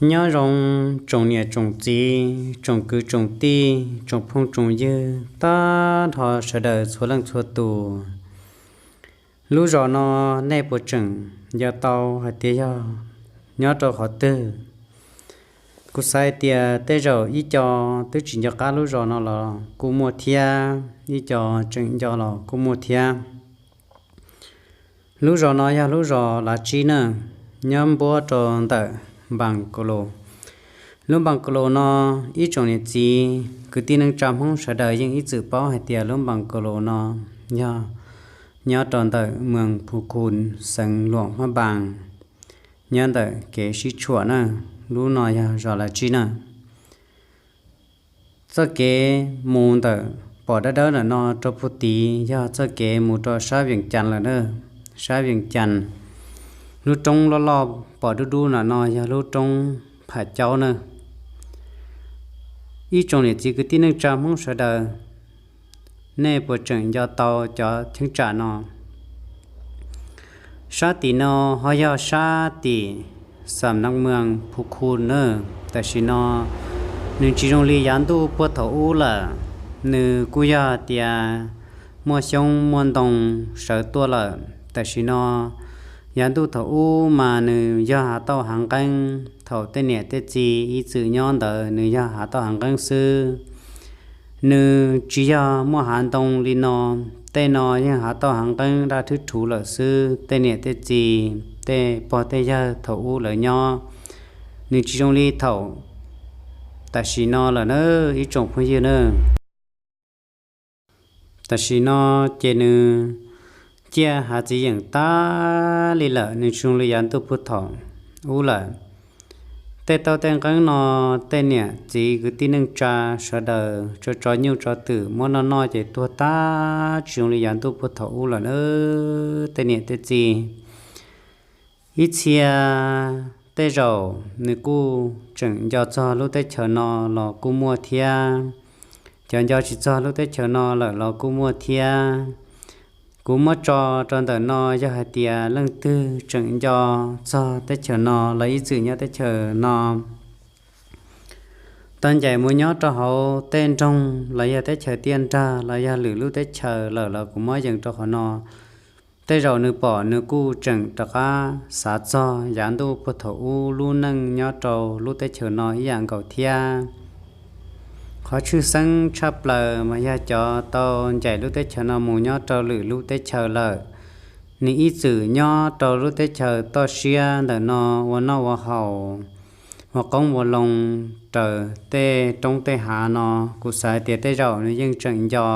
Nyob zoo tsoom niam tsoom txiv, tsoom kwv tsoom tij, tsoom phooj tsoom ywg, tag nrho sawv daws txhua leej txhua tus. Lub zos no nej puas tseem nco tau hais tias yog nyob rau qhov twg? Kuv xav hais tias tej zaum ib co twb tsis nco qab lub zos no los kuj muaj thiab, ib co tseem nco los kuj muaj thiab. Lub zos no yog lub zos Lav Tsib na, nyob npuab rau ntawm Npas Kaus Lus. Lub Npas Kaus Lus no, ib tsoom niam txiv kwv tij neej tsa Hmoob sawv daws yeej ib txwm paub hais tias lub Npas Kaus Lus no yog nyob rau ntawm moos Phu Khu, xeev Luam Hmab Npas, nyob ntawm kev sib tshuam na. Lub no yog zos Lav Tsib na. Txoj kev mus ntawm pom dawb dawb ntawm no rau phu tid yog txoj kev mus rau sab Vees Cas lawm na. Sab Vees Cas, lub roob loj loj pom dub dub ntawm no yog lub roob Pham Caub na. Ib tsoom niam txiv kwv tij neej tsa Hmoob sawv daws, nej puas tseem nco tau cov cheeb tsam no? Sab tim no ho yog sab tim xam nab moos Phu Khu na. Tam sim no nws tsis zoo li yav ntuj puag thaum ub lawm, nws kuj yog tias muaj xyoob muaj ntoo sawv tuaj lawm. Tam sim no, yav ntuj thaum ub mas nws yog hav tauj hav nqeeb, thaum tej niam tej txiv ib txwm nyob ntawd nws yog hav tauj hav nqeeb xwb. Nws tsis yog muaj hav ntoo li no, tej no yeej hav tauj hav nqeeb daj thwb rhuv lawm xwb. Tej niam tej txiv, tej pog tej yawg thaum ub lawv nyob, nws tsis zoo li thaum tam sim no lawm na, ib tsoom phooj ywg na. Tam sim no ces nws ciaj hav txiv yeem tag li lawm, nws tsis zoo li yav ntuj puag thaum ub lawm. Tej tauj tej nqeeb no, tej niam txiv kwv tij neej tsa sawv daws tso tso nyuj tso twm muab noj noj ces tuag tag, tsis zoo li yav ntuj puag thaum ub lawm na, tej niam tej txiv. Ib txhia tej zaum nws kuj tseem nco txog lub teb chaws no los kuj muaj thiab, cov nco tsis txog lub teb chaws no lawm los kuj muaj thiab. Kuv muab tso rau ntawm no, yog hais tias leej twg tseem nco txog teb chaws no los ib txwm nyob teb chaws no, tau ncaim mus nyob rau hauv tej nroog los yog teb chaws tiaj nrag los yog lwm lub teb chaws lawm los kuv muab yees rau qhov no. Tej zaum nws pom nws kuj tseem rov qab xav txog yav ntuj puag thaum ub lub neej nyob rau lub teb chaws no ib yam nkaus thiab. Qhov tshwj xeeb tshaj plaws mas yog cov tau ncaim lub teb chaws no mus nyob rau lwm lub teb chaws lawm, nws ib txwm nyob rau lub teb chaws toj siab ntawm no ua noj ua haus, ua qoob ua loo raws tej roob tej hav no, kuv xav tias tej zaum nws yeej tseem nco.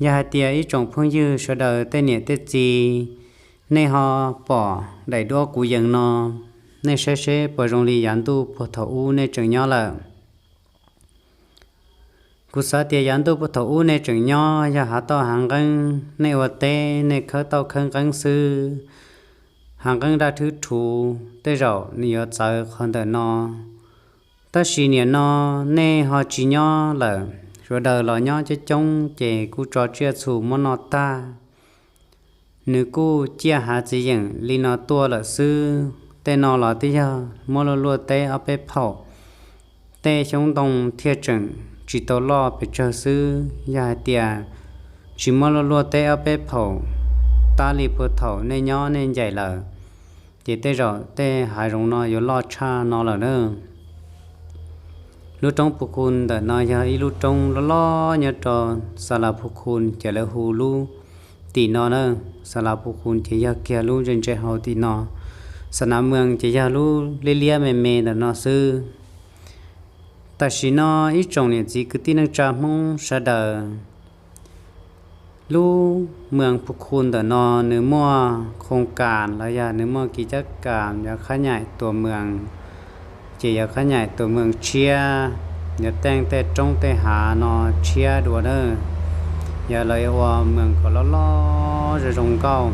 Yog hais tias ib tsoom phooj ywg sawv daws tej niam tej txiv, nej ho pom daim duab kuv yees no, nej saib seb puas zoo li yav ntuj puag thaum ub nej tseem nyob lawm. Kuv xav tias yav ntuj puag thaum ub nej tseem nyob yog hav tauj hav nqeeb, nej ua teb nej khawb tauj khawb nqeeb xwb. Hav nqeeb daj thwb rhuv tej zaum nws yuav txawv qhov ntawm no. Tab sis nim no nej ho tsis nyob lawm, sawv daws los nyob coob coob ces kuj tso tsiaj txhu muab noj tag. Nws kuj ciaj hav txiv yeem li no tuaj lawm xwb. Tej no los twb yog muab luaj luaj teb ob peb phaum, tej xyoob ntoo thiaj tseem tsis tau loj pes tsawg xwb. Yog hais tias tsis muab luaj luaj teb ob peb phaum, tab li puag thaum nej nyob nej ncaim lawm, ces tej zaum tej hav zoov no yuav loj tshaj no lawm na. Lub roob Phu Khu ntawm no yog ib lub roob loj loj nyob rau Xa Las Phu Khu, ces lawv hu lub tim no na, Xa Las Phu Khu ces yog kiag lub ntse ntse hauv tim no, Xa Nas Mws ces yog lub liab liab me me ntawm no xwb. Tam sim no ib tsoom niam txiv kwv tij neej tsa Hmoob sawv daws, lub moos Phu Khu ntawm no nws muaj khoo kas los yog nws muaj kiv cab kas yuav khab nyaim tuas moos, ces yuav khab nyaim tuas moos tshiab, yuav teej tej roob tej hav no tshiab dua na, yog lawv yuav ua moos kom loj loj zoo zoo nkauj.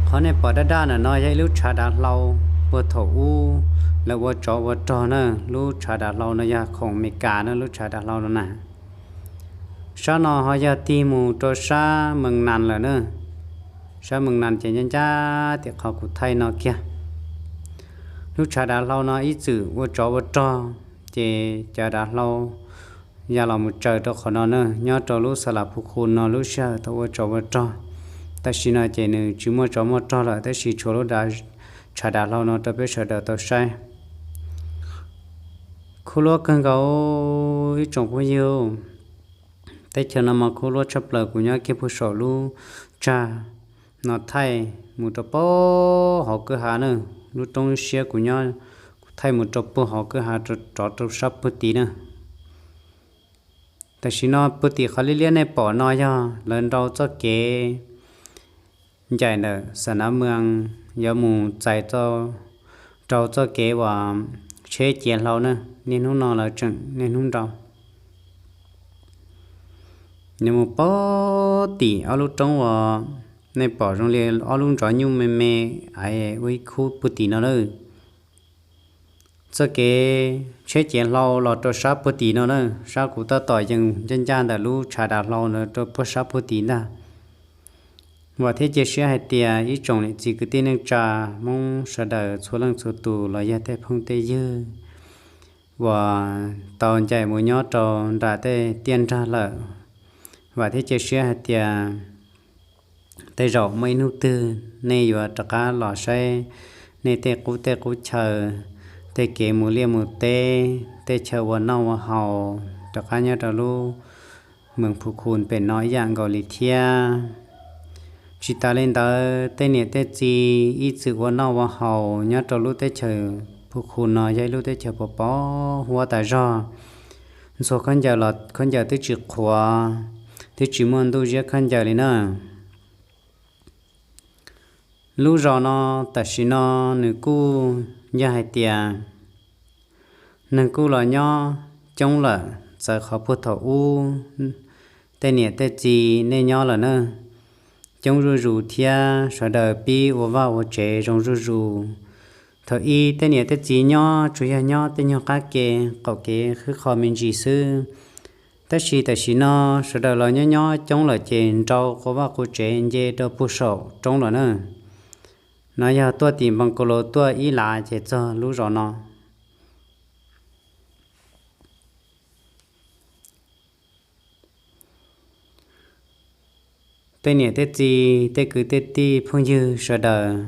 Qhov nej pom daj daj ntawm no yog ib lub tshav dav hlau puag thaum ub lawv ua tsov ua rog na. Lub tshav dav hlau no yog khoom Amelikas na, lub tshav dav hlau no na. Sab no ho yog tig mus rau sab Moos Nas lawm na. Sab Moos Nas ces ncaj ncaj tim qhov kuv thaij no kiag. Lub tshav dav hlau no ib txwm ua tsov ua rog, ces cov dav hlau ya los mus tsaws rau qhov no na, nyob rau lub xa las phu khu no lub sij hawm tau ua tsov ua rog. Tam sim no ces nws tsis muaj tsov muaj rog lawm, tab sis tshuav lub tshav dav hlau no rau peb sawv daws tau saib. Khuv luab kawg nkaus ib tsoom phooj ywg. Teb chaws no mas khuv luab tshaj plaws, kuv nyob kiag puag saum lub tsag no thaij mus rau puag hauv kwj ha na, lub roob siab kuv nyob, kuv thaij mus rau puag hauv kwj ha rov rau sab puag tid na. Tam sim no puag tim qhov liab liab nej pom no yog lawv nrau txoj kev ncaim ntawm xa nav mws yuav mus txais rau txoj kev uas tsheb ciav hlau na, niaj hnub no lawv tseem niaj hnub nrau. Nws mus puag tim ob lub roob uas nej pom zoo li ob lub ntsov nyuj me me, ua ib khub puag tim no lawm. Txoj kev tsheb ciav hlau los rau sab puag tim no na, sab kuv tab tom yees ncaj ncaj ntawm lub tshav dav hlau ntawd rau puag sab puag tim ntag. Vam thiab cia siab hais tias ib tsoom niam txiv kwv tij neej tsa Hmoob sawv daws txhua leej txhua tus los yog tej phooj tej ywg uas tau ncaim mus nyob rau nram tej tiaj nrag lawm, vam thiab cia siab hais tias tej zaum muaj ib hnub twg nej yuav rov qab los saib nej tej qub tej qub chaw, tej kev mus liaj mus teb, tej chaw ua noj ua haus rov qab nyob rau lub Mees Phu Khu pem no ib yam nkaus li thiab. Tsis tas li ntawd, tej niam tej txiv ib txwm ua noj ua haus nyob rau lub teb chaws Phu Khu no yog ib lub teb chaws pos pos huab tas zog. Ntxhua khaub ncaws los khaub ncaws twb tsis qhuav, twb tsis muaj ntuj ziab khaub ncaws li na. Lub zos no tam sim no nws kuj yog hais tias neeg kuj los nyob coob lawm, txawv qhov puag thaum ub tej niam tej txiv nej nyob lawm na. Coob zuj zus thiab sawv daws pib ua vaj ua tsev zoo zuj zus. Thaum ub tej niam tej txiv nyob tsuas yog nyob tej nyuag qab ke, qaum kev khwb qho me ntsis xwb, tab sis tam sim no sawv daws los nyob nyob coob lawm ces nrau qua vaj qua tsev nce rau puag saum roob lawm na. No yog tuaj tim Npoo Kaus Laus tuaj ib lav ces txog lub zos no. Tej niam tej txiv, tej kwv tej tij phooj ywg sawv daws,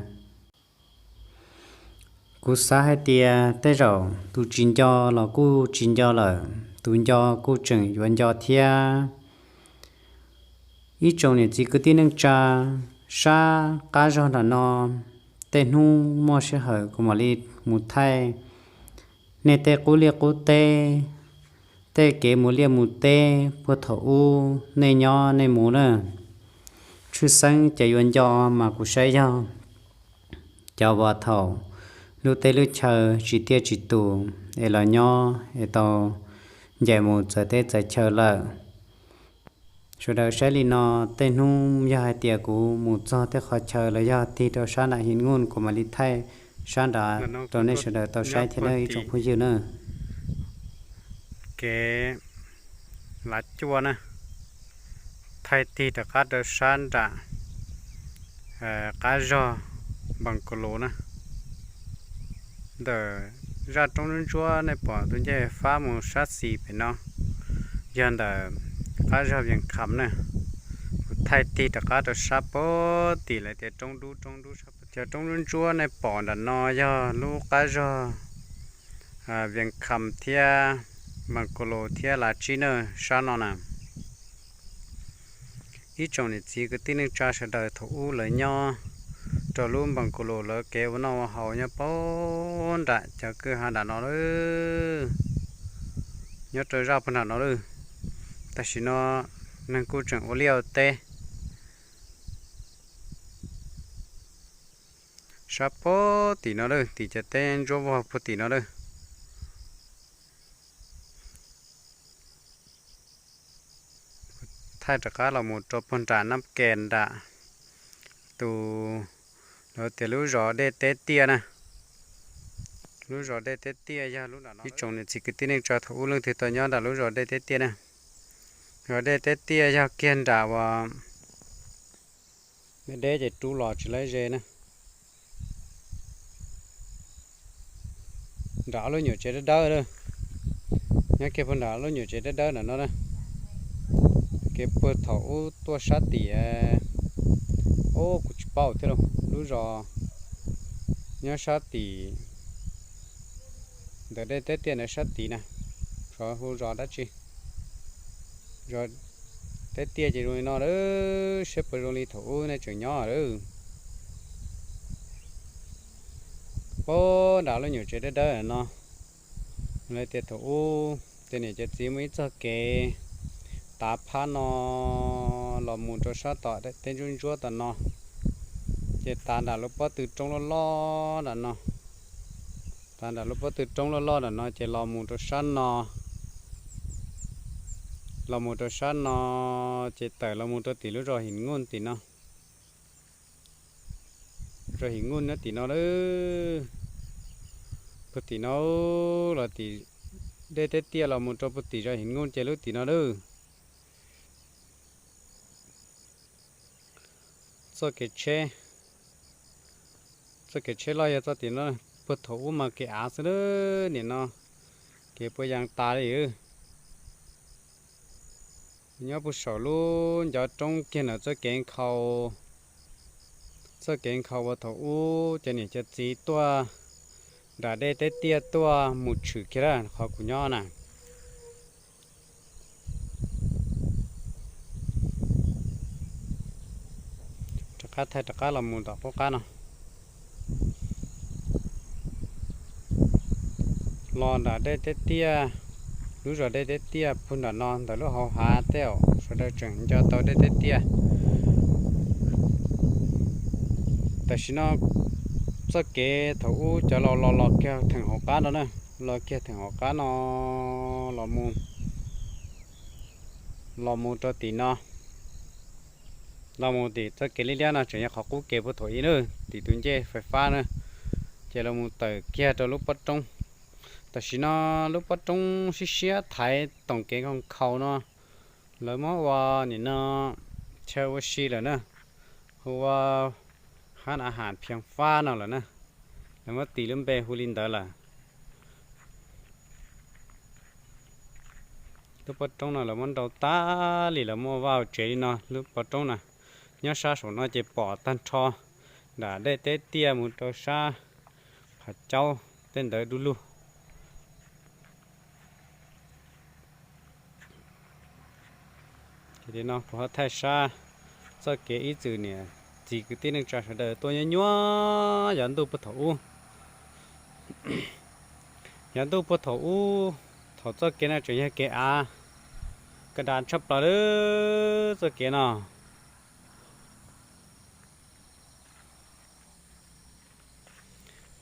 kuv xav hais tias tej zaum tus tsis nco los kuj tsis nco lawm, tus nco kuj tseem yuav nco thiab. Ib tsoom niam txiv kwv tij neej tsa, sab qab zog nram no, tej hnub muaj sij hawm kuv mam li mus thaij nej tej qub liaj qub teb, tej kev mus liaj mus teb puag thaum ub nej nyob nej mus na. Tshwj xeeb cov yuav nco mas kuv saib yog cov uas thaum lub teb lub chaw tsis tiaj tsis tus es los nyob es tau ncaim mus txawv teb txawv chaw lawm. Sawv daws saib li no, tej hnub yog hais tias kuv mus txog tej qhov chaw los yog tig rau sab nram Him Nuj kuv mam li thaij sab nrad rau nej sawv daws tau saib thiab na ib tsoom phooj ywg na. Kev lav cuaj na, thaij tig rov qab rau sab nram qab zog Npoo Kaus Laus na. Ntawm zaj roob ntsuab ntsuab nej pom tus ncej fab mus sab xis pem no, yog ntawm qab zog Vias Kham na. Kuv thaij tig rov qab rau sab puag tim lawv tias roob dub roob dub sab puag tim. Cov roob ntsuab ntsuab nej pom nram no yog lub qab zog Vias Kham thiab Npoo Kaus Laus thiab Lav Tsib na, sab no na. Ib tsoom niam txiv kwv tij neej tsa sawv daws, thaum ub lawv nyob rau lub Npoo Kaus Laus lawv kev ua noj ua haus nyob puag nram cov kwj ha nram no lawm, nyob rau zaj puag nram no lawm. Tam sim no neeg kuj tseem ua liaj ua teb sab puag tim no lawm, tim cov teb ntsuab vog puag tim no lawm. Thaij rov qab los mus rau puag nram Nab Kes nram tus, lawv tias lub zos Dej Teb Tiaj na. Lub zos Dej Teb Tiaj yog lub nram no. Ib tsoom niam txiv kwv tij neej tsa, thaum ub leej twg tau nyob nram lub zos Dej Teb Tiaj na? Zos Dej Teb Tiaj yog kiag nram uas deb deb ces rub los tsis laib ze na. Nram ob lub nyuam tsev dawb dawb, nyob kiag puag nram ob lub nyuam tsev dawb dawb ntawm no na. Kev puag thaum ub tuaj sab tim, ub kuv tsis paub thiab lauj, lub zos nyob sab tim ntawm dej teb tiaj ntawd sab tid na, xyov hu zos dab tsi. Zos teb tiaj ces zoo li no lawm, saib puas zoo li thaum ub nej tseem nyob lawm. Puag nram lub nyuam tsev dawb dawb no, lawv tias thaum ub tej niam cov txiv muaj ib txoj kev tav phab no los mus rau sab tom teb ntsuab ntsuab tom no, ces tav nram lub pob tw roob loj loj nram no, tav nram lub pob tw roob loj loj nram no ces los mus rau sab no, los mus rau sab no, ces tawm los mus rau tim lub zos Him Nuj tim no. Zos Him Nuj nyob tim no lawm. Puag tim no los tim dej teb tiaj los mus rau puag tim zos Him Nuj ces lub tim no lawm. Txoj kev tsheb, txoj kev tsheb loj yog txoj tim no, puag thaum ub mas kev av xwb lawm, nim no kev puav yees tas li. Nyob puag saum lub ncov roob kiag ntawm txoj kev nkhaus, txoj kev nkhaus uas thaum ub cov niam cov txiv tuaj nram dej teb tiaj tuaj mus tshwm kiag lawm qhov kuv nyob na. Rov qab thaij rov qab los mus tom qub qab no. Los nram dej teb tiaj, lub zos dej teb tiaj puag nram no ntawm lub hauv hav tej, sawv daws tseem nco tau dej teb tiaj. Tam sim no txoj kev thaum ub cov laus los los kiag theem hauv qab no na, los kiag theem hauv qab no, los mus, los mus rau tim no, los mus tim txoj kev liab liab no tseem yog qhov qub kev puag thaum ub na, tim tus ncej fais fab na, ces los mus tawm kiag rau lub pob roob. Tam sim no lub pob roob siab siab thaiv toom kev nkhaus no, lawv muab ua nim no chaw ua si lawm na, hu ua hab a has phias fab no lawm na, lawv muab tis lub npe hu li ntawd lawm. Lub pob roob no lawv muab nrau tas li, lawv muab ua vaj tsev li no. Lub pob roob na, nyob sab saum no ces pom tag nrho nram dej teb tiaj mus rau sab Phav Caub tej ntawd du lug. Ces li no kuv ho thaij sab txoj kev ib txwm niam txiv kwv tij neej tsa sawv daws tuaj nyuaj nyuaj yav ntuj puag thaum ub. Yav ntuj puag thaum ub, thaum txoj kev no tseem yog kev av, ka da tshaj plaws lawm txoj kev no.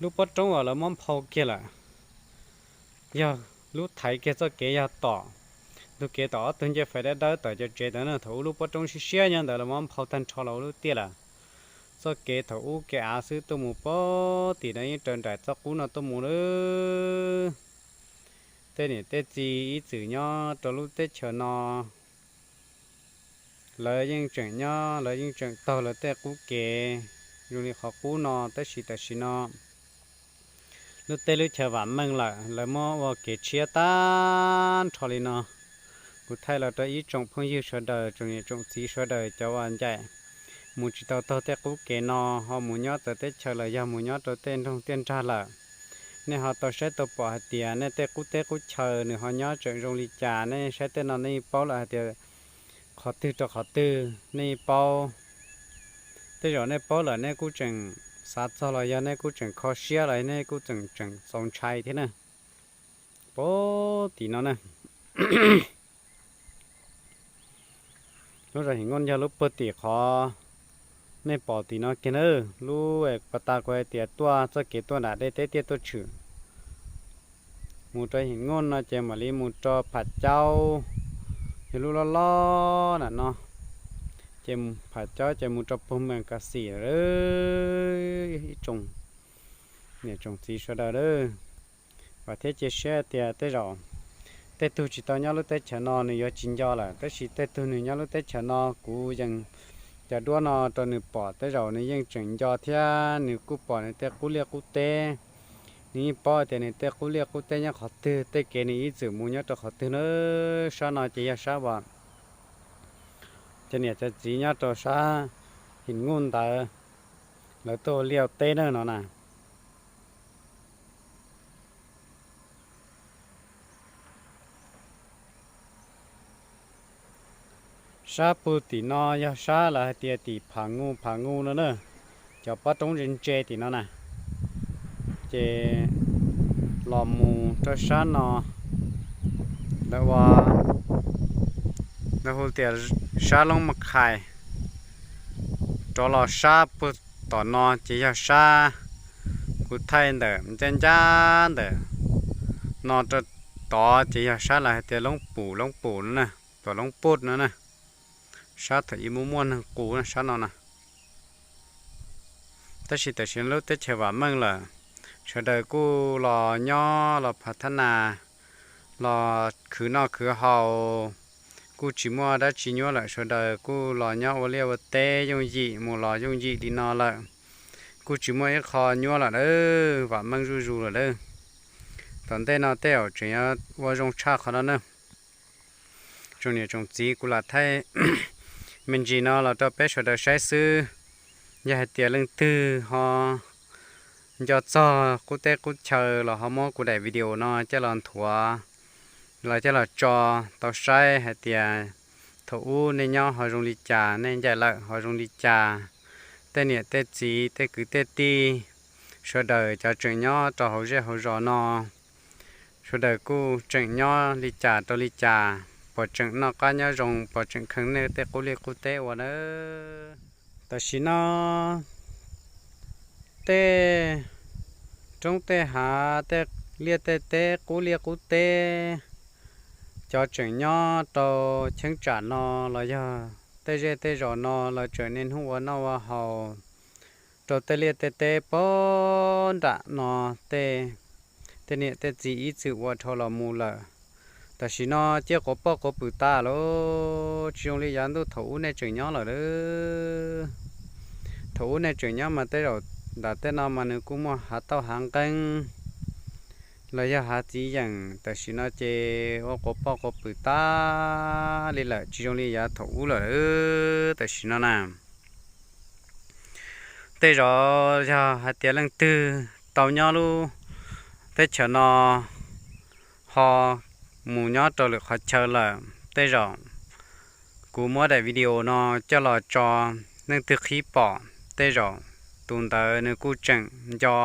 Lub pob roob uas lawv muab nphau kiag lawm, yog lub thaiv kiag txoj kev yog tom ntug kev tom ob tug ncej fais dawb dawb tawm cov tsev ntawd na. Thaum ub lub pob roob siab siab nyob ntawd los muab nphau tag nrho los ua lub tiaj lawm. Txoj kev thaum ub kev av xwb tuaj mus puag tim no yeej raws nraim txoj qub no tuaj mus lawm. Tej niam tej txiv ib txwm nyob rau lub teb chaws no, lawv yeej tseem nyob, lawv yeej tseem taug lawv tej qub kev zoo li qhov qub no, tab sis tam sim no lub teb lub chaw vam meej lawm, lawv muab ua kev tshiab tag nrho li no. Kuv thaij los rau ib tsoom phooj ywg sawv daws, tsoom niam tsoom txiv sawv daws cov uas ncaim mus tsis tau taug tej qub kev no, ho mus nyob txawv teb chaws los yog mus nyob rau tej nroog tiaj nrag lawm, nej ho tau saib tau pom hais tias nej tej qub teb qub chaw nws ho nyob tseem zoo li cas. Nej saib tej no nej yeej paub lawm hais tias qhov twg rau qhov twg nej yeej paub. Tej zaum nej paub lawm nej kuj tseem xav txog los yog nej kuj tseem kho siab los nej kuj tseem tseem txaus ntshai thiab na. Puag tim no na, lub zos Him Nuj yog lub puag tim qhov nej pom tim no kiag na. Lub pas tas kuv hais tias tuaj txoj kev tuaj nram dej teb tiaj tuaj tshwm mus rau Him Nuj no ces mam li mus rau Pham Caub, yog lub loj loj na no. Ces Pham Caub ces mus rau puag Mees Kas Xim lawm. Ib tsoom niam tsoom txiv sawv daws lawm, vam thiab cia siab tias tej zaum tej tug tsis tau nyob lub teb chaws no nws yuav tsis nco lawm, tab sis tej tug nws nyob lub teb chaws no kuv yees cov duab no rau nws pom, tej zaum nws yeej tseem nco thiab nws kuj pom nws tej qub liaj qub teb. Nws yeej paub tias nws tej qub liaj qub teb nyob qhov twg, tej kev nws ib txwm mus nyob rau qhov twg na. Sab no ces yog sab uas cov niam cov txiv nyob rau sab Him Nyuj ntawd, lawv tuaj ua liaj ua teb na no na. Sab puag tim no yog sab lawv hais tias tim Pham Ngu, Pham Ngu no na, cov pob roob ntse ntse tim no na. Ces los mus rau sab no, lawv ua, lawv hu tias sab Loob Mas Khais. Rov los sab puag tom no ces yog sab kuv thaij ntawm ncaj ncaj ntawm no rau tod ces yog sab lawv hais tias Loob Pum, Loob Pum no na, tom Loob Pum no na. Sab thaum ub muaj muaj neeg qus na sab no na. Tab sis tam sim no lub teb chaws vam meej lawm, sawv daws kuj los nyob los phav thab nas, los khwv noj khwv haus, kuj tsis muaj dab tsi nyuaj lawm, sawv daws kuj los nyob ua liaj ua teb yooj yim, mus los yooj yim li no lawm, kuj tsis muaj ib qho nyuaj lawm lauj, vam meej zuj zus lawm lauj. Tom ntej no tej zaum tseem yuav ua zoo tshaj qhov no na. Tsoom niam tsoom txiv, kuv lam thaij me ntsis no los rau peb sawv daws saib xwb. Yog hais tias leej twg ho nco txog qub teb qub chaw los ho muab kuv daim video no coj los nthuav, los coj los tso tau saib hais tias thaum ub nej nyob ho zoo li cas, nej ncaim lawm ho zoo li cas, tej niam tej txiv tej kwv tej tij, sawv daws cov tseem nyob rau hauv zej hauv zos no, sawv daws kuj tseem nyob li cas rau li cas, puas tseem noj qab nyob zoo, puas tseem kheev nej tej qub liaj qub teb ua nawb. Tam sim no tej roob tej hav, tej liaj tej teb, qub liaj qub teb, cov tseem nyob rau cheeb tsam no los yog tej zej tej zos no los tseem niaj hnub ua noj ua haus rau tej liaj tej teb pag nram no tej, tej niam tej txiv ib txwm ua dhau los mus lawm. Tam sim no ciaj quav poj quav pwm tas lawm, tsis zoo li yav ntuj thaum ub nej tseem nyob lawm lauj. Thaum ub nej tseem nyob mas tej zaum nram tej no mas nws kuj muaj hav tauj hav nqeeb los yog hav txiv yeem, tam sim no ces ua quav poj quav pwm tas li lawm, tsis zoo li yav thaum ub lawm lauj. Tam sim no na, tej zaum yog hais tias leej twg tau nyob lub teb chaws no ho mus nyob rau lwm qhov chaw lawm, tej zaum kuv muab daim video no coj los tso, leej twg qhib pom tej zaum tus ntawd nws kuj tseem nco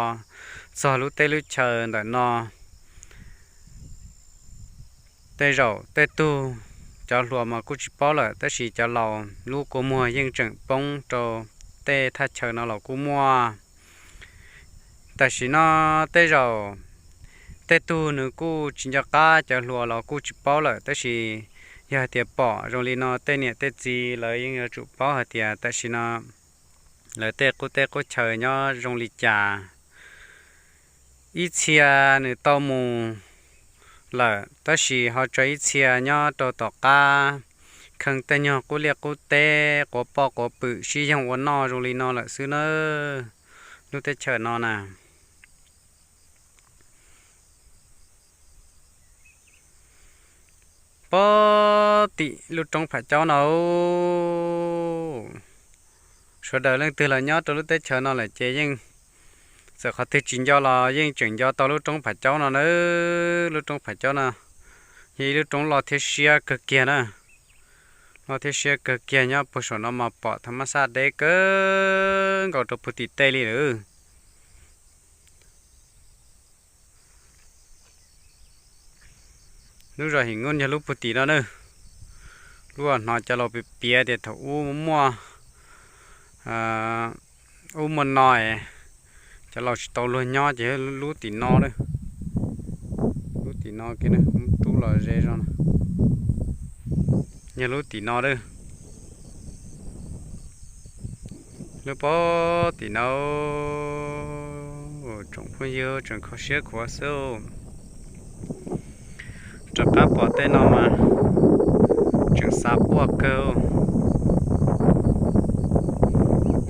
txog lub teb lub chaw ntawm no. Tej zaum tej tug cov hluas mas kuj tsis paub lawm, tab sis cov laus lub kua muag yeej tseem poob rau tej thaj chaw no los kuj muaj. Tam sim no tej zaum tej tug nws kuj tsis nco qab, cov hluas los kuj tsis paub lawm, tab sis yog hais tias pom zoo li no tej niam tej txiv lawv yeej yuav tsum paub hais tias tam sim no lawv tej qub teb qub chaw nyob zoo li cas. Ib txhia nws tau mus lawm, tab sis ho tso ib txhia nyob rau tom qab kheev tej nyuag qub liaj qub teb, quav poj quav pwm sib yoog ua noj zoo li no lawm xwb nawb. Lub teb chaws no na, pog tim lub roob Pham Caub no, sawv daws leej twg los nyob rau lub teb chaws no lawm ces yeej, txawm qhov twg tsis nco los yeej tseem nco tau lub roob Pham Caub no na. Lub roob Pham Caub no yog ib lub roob loj thiab siab kawg kiag na. Loj thiab siab kawg kiag, nyob puag saum no mas pom tha mab xaj deb kawg nkaus rau puag tim tej li lawm. Lub zos Him Nyuj yog lub puag tim no na. Lub uas hnov cov laus piav piav tias thaum ub muaj, ub muaj no es cov laus tsis tau luag nyob ces lub tim no, lub tim no kiag, rub los ze zog, yog lub tim no a. Lub pog tim no, tsoom phooj ywg, tseem kho siab khuav xwb. Rov qab pom tej no mas tseem xav quaj kawg.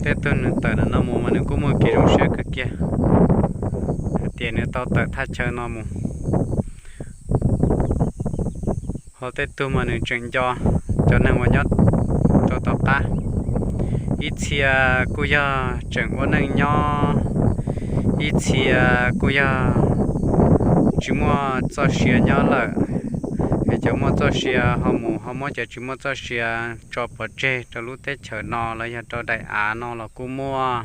Tej tug nws tawm ntawm no mus mas nws kuj muaj kev zoo siab kawg kiag. tias nws tau tawm thaj chaw no mus. Ho tej tug mas nws tseem nco cov neeg uas nyob rau tom qab. Ib txhia kuj yog tseem ua neej nyob, ib txhia kuj yog tsis muaj txoj sia nyob lawm, es cov muaj txoj sia ho mus ho muab cov tsis muaj txoj sia tso pov tseg rau lub teb chaws no los yog rau daim av no los kuj muaj.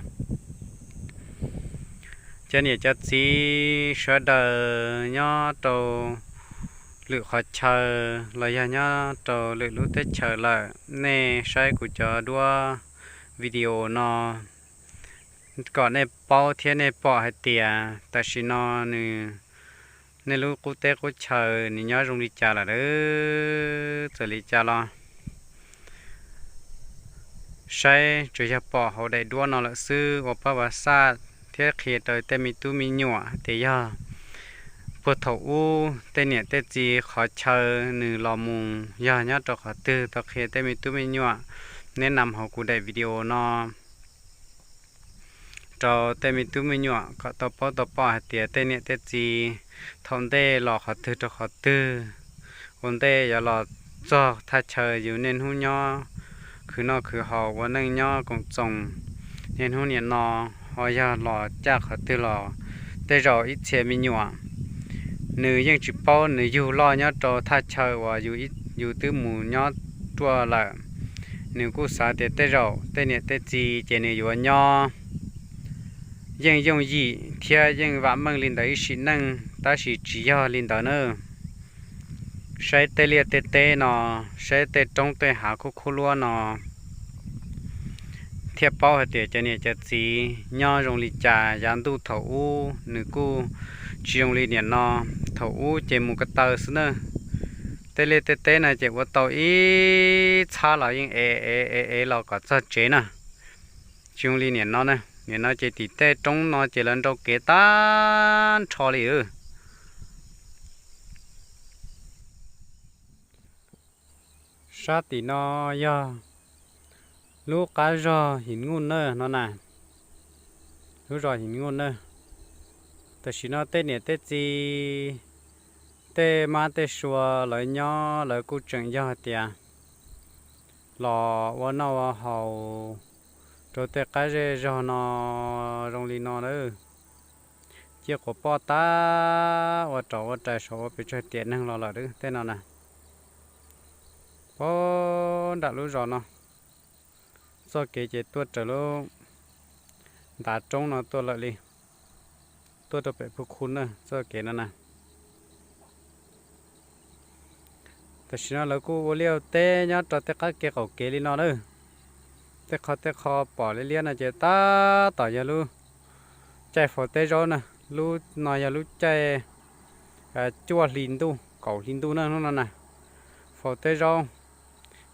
Cov niam cov txiv sawv daws nyob rau lwm qhov chaw los yog nyob rau lwm lub teb chaws lawm, nej saib kuv cov duab video no kom nej paub thiab nej pom hais tias tam sim no nws, nej lub qub teb qub chaw nws nyob zoo li cas lawm, txawm li cas los saib tsuas yog pom hauv daim duab no lawm xwb ua pab vas xaj thiab qhia rau tej me tub me nyuam hais tias yog puag thaum ub tej niam tej txiv qhov chaw nws los mus yog nyob rau qhov twg, tau qhia tej me tub me nyuam neb nam hauv kuv daim video no rau tej me tub me nyuam kom tau paub tau pom hais tias tej niam tej txiv thaum ntej los qhov twg rau qhov twg, ua ntej yuav los txog thaj chaw yus niaj hnub nyob khwv noj khwv haus ua neej nyob koom txoos niaj hnub niam no, ho yog los caj qhov twg los tej zaum ib txhia me nyuam nws yeej tsis paub, nws yug loj nyob rau thaj chaw uas yus twb mus nyob ruaj lawm, nws kuj xav tias tej zaum tej niam tej txiv ces nws yuav nyob yeej yooj yim thiab yeej vam meej li ntawd ib sim neej, tab sis tsis yog li ntawd na. Saib tej liaj tej teb no, saib tej roob tej hav khub khub luab no, thiaj paub hais tias cov niam cov txiv nyob zoo li cas. Yav ntuj thaum ub nws kuj tsis zoo li niam no, thaum ub ces mus ko taw xwb na. Tej liaj tej teb no ces ua tau ib txhab los yeej ev ev ev ev los kom txog tsev na. Tsis zoo li niam no na, niam no ces tim tej roob no ces lawv nrau kev tag nrho li. Sab tim no yog lub qab zog Him Nuj Nawj no na, lub zos Him Nuj Nawj. Tam sim no tej niam tej txiv, tej mab tej sua lawv nyob lawv kuj tseem yog hais tias los ua noj ua haus rau tej qab zej zog no zoo li no lawm. Cia quas poj tab ua rov ua rais saum ua pes tsawg tiam neeg los lawm tej no na. Puag nram lub zos no, txoj kev ces tuaj raws lub ntav roob no tuaj lawm li, tuaj rau pem Phuj Khu na txoj kev no na. Tam sim no lawv kuj ua liaj teb nyob rau tej qab kev qaum kev li no lawm. Tej qho tej qho pom liab liab no ces tab tom yog lub caij faus teb zaub na, lub no yog lub caij cuaj hli ntuj kaum hli ntuj na hnub no na. Faus teb zaub,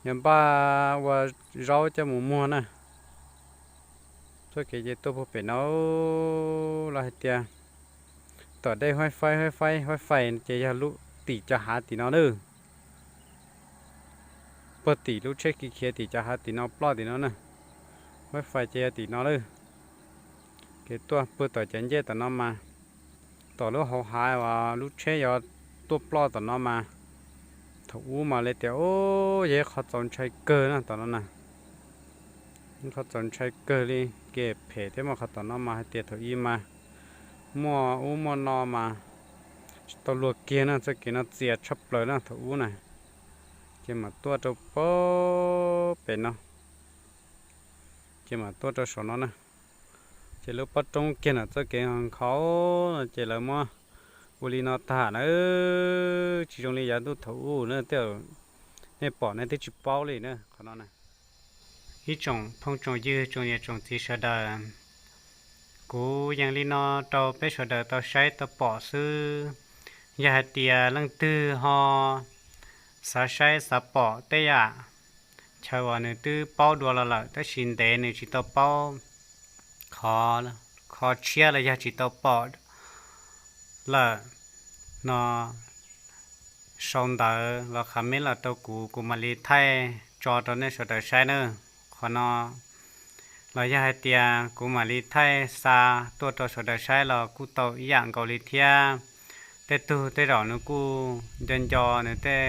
yuav npaj ua zaub coj mus muag na. Txoj kev ces tuaj puag pem no los hais tias tom dej Huaib Faib, Huaib Faib, Huaib Faib ces yog lub tim cov hav tim no lawm. Puag tim lub tsheb khiav khiav tim cov hav tim no ploj tim no na. Huaib Faib ces yog tim no lawm. Kev tuaj puag tom cov ncej tom no mas, tom lub hauv hav uas lub tsheb yuav tuaj ploj tom no mas, thaum ub mas li tias yog ib qho txaus ntshai kawg na tom no na. Ib qho txaus ntshai kawg li, kev phem thiab mas qhov tom no mas hais tias thaum ub mas muaj ub muaj no mas tsis tau luag kiag na, txoj kev no txias tshaj plaws na thaum ub na. Ces mam tuaj rau puag pem no, ces mam tuaj rau saum no na. Ces lub pob roob kiag ntawm txoj kev nkhaus no ces lawv muab ua li no tag na, tsis zoo li yav ntuj thaum ub na, tej nej pom nej twb tsis paub li na qhov no na. Ib tsoom phooj tsoom ywg tsoom niam tsoom txiv sawv daws, kuv yees li no rau peb sawv daws tau saib tau pom xwb. Yog hais tias leej twg ho xav saib xav pom tej yam chaw uas nws twb paub dua los lawm tab sis ntev nws tsis tau paub qhov, qhov tshiab los yog tsis tau pom lawm no, sau ntawv los comment los rau kuv, kuv mam li thaij tso rau nej sawv daws saib na. Qhov no Los yog hais tias kuv mam li thaij xa tuaj rau sawv daws saib los kuj tau ib yam nkaus li thiab. Tej tug tej zaum nws kuj nco nco nws tej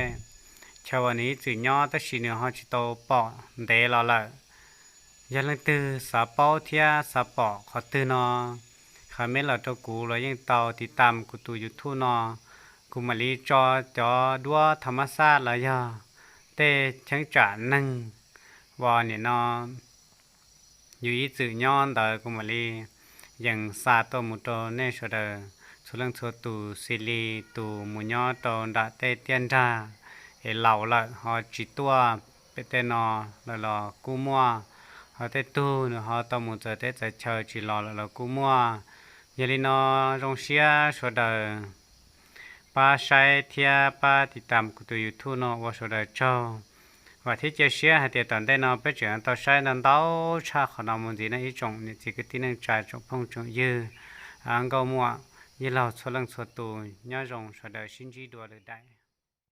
chaw uas nws ib txwm nyob tab sis nws ho tsis tau pom ntev los lawm. Yog leej twg xav paub thiab xav pom qhov twg no, qha meb los rau kuv los yeej tau tiv tam kuv tus YouTube no. Kuv mam li tso cov duab thas mas xaj los yog tej cheeb tsam neeg uas nim no yus ib txwm nyob ntawd kuv mam li yees xa tuaj mus rau nej sawv daws txhua leej txhua tus, xws li tus mus nyob rau nram tej tiaj nrag es laus lawm ho tsis tuaj pem tej no lawm los kuj muaj, ho tej tug nws ho tau mus txawv teb txawv chaw tsis los lawm los kuj muaj. Yog li no zoo siab sawv daws pab saib thiab pab tiv tam kuv tus YouTube no ua sawv daws tsaug. Vam thiab cia siab hais tias tom ntej no peb tseem tau saib ntau ntau tshaj qhov no mus ntxiv no ib tsoom niam txiv kwv tij neej tsa tsoom phooj tsoom ywg, nkauj muam yij laug txhua leej txhua tus, nyob zoo sawv daws sib ntsib dua lwm daim.